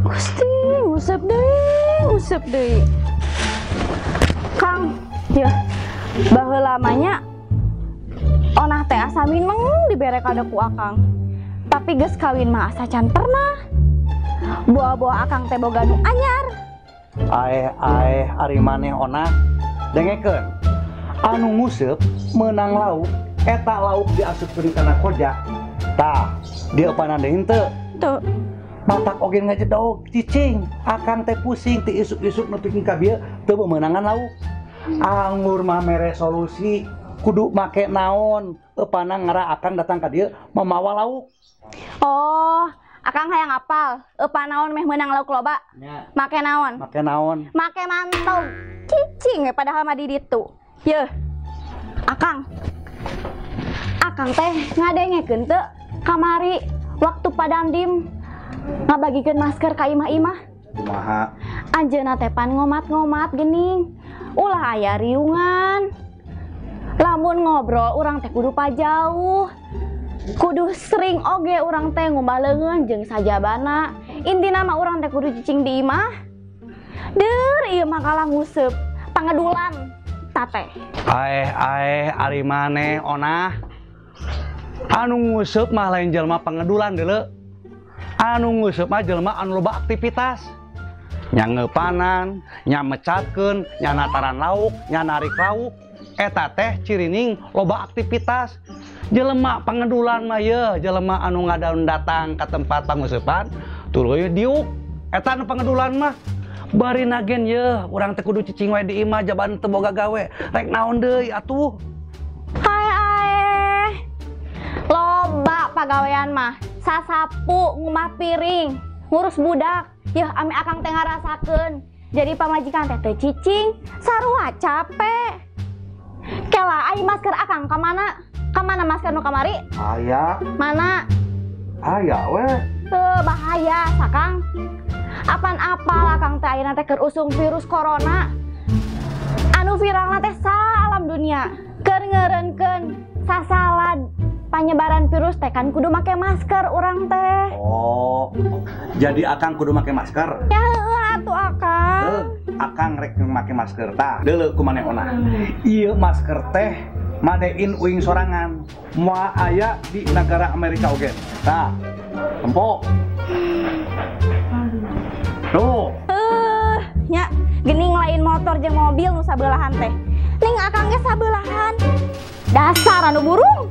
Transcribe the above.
Gusti, nguseup deui, nguseup deui. Kang, ya, baheula mah nya onah teh asa mineng dibere kado ku akang. Tapi geus kawin mah asa can pernah. Boa-boa akang teh boga nu anyar. Aeh aeh, ari maneh onah, dengekeun. Anu nguseup meunang lauk, eta lauk diasupkeun kana koja. Tah, dieupanan deui henteu? Teu. Matak oge ngajedog cicing, akang teh pusing ti isuk-isuk nepikeun ka bieu teu meunangan lauk. Anggur mah mere solusi, kudu make naon, eupana ngara akang datang ka dieu mamawa lauk. Oh, akang hayang apal, eupan naon meh meunang lauk loba? Nya. Make naon? Make naon? Make mantog. Cicing we padahal mah di ditu. Yeuh. Akang. Akang teh ngadengekeun teu kamari waktu Padamdim ngabagikeun masker ka imah-imah? Kumaha? Anjeunna teh pan ngomat-ngomat geuning. Ulah aya riungan. Lamun ngobrol urang teh kudu pajauh. Kudu sering oge urang teh ngumbah leungeun jeung sajabana. Intina mah urang teh kudu cicing di imah. Deur ieu mah kalah nguseup pangedulan tate. Aeh aeh, ari maneh onah. Anu nguseup mah lain jelema pangedulan deuleu. Anu nguseup mah jelema anu loba aktivitas. Nya ngeupanan, nya mecatkeun, nya nataran lauk, nya narik lauk. Eta teh cirining loba aktivitas. Jelema pangedulan mah ye jelema anu ngadaun datang ka tempat panguseupan tuluy diuk. Eta anu pangedulan mah. Bari nagen ye urang teh kudu cicing wae di imah jaban teu boga gawe. Rek naon deui atuh? Hae ae. Loba pagawean mah, sasapu, ngumah piring, ngurus budak. Yeuh ame akang teh ngarasakeun. Jadi pamajikan teh teu cicing, sarua capek. Kela ai masker akang ka mana? Ka mana masker nu kamari? Aya. Mana? Aya we. Teu bahaya sakang. Apan apal akang teh ayeuna teh keur usum virus corona. Anu viralna teh sa alam dunia. Keur ngeureunkeun sasalad panyebaran virus teh kan kudu make masker urang teh. Oh, jadi akang kudu make masker? Ya heueuh atuh akang. Heuh, akang rek make masker tah. Deuleu ku maneh onah. Ieu masker teh made in uing sorangan. Moal aya di negara Amerika oge. Tah, tempo. Tuh. Nya geuning lain motor jeung mobil nu sabeulah teh. Ning akang ge sabeulah. Dasar anu burung.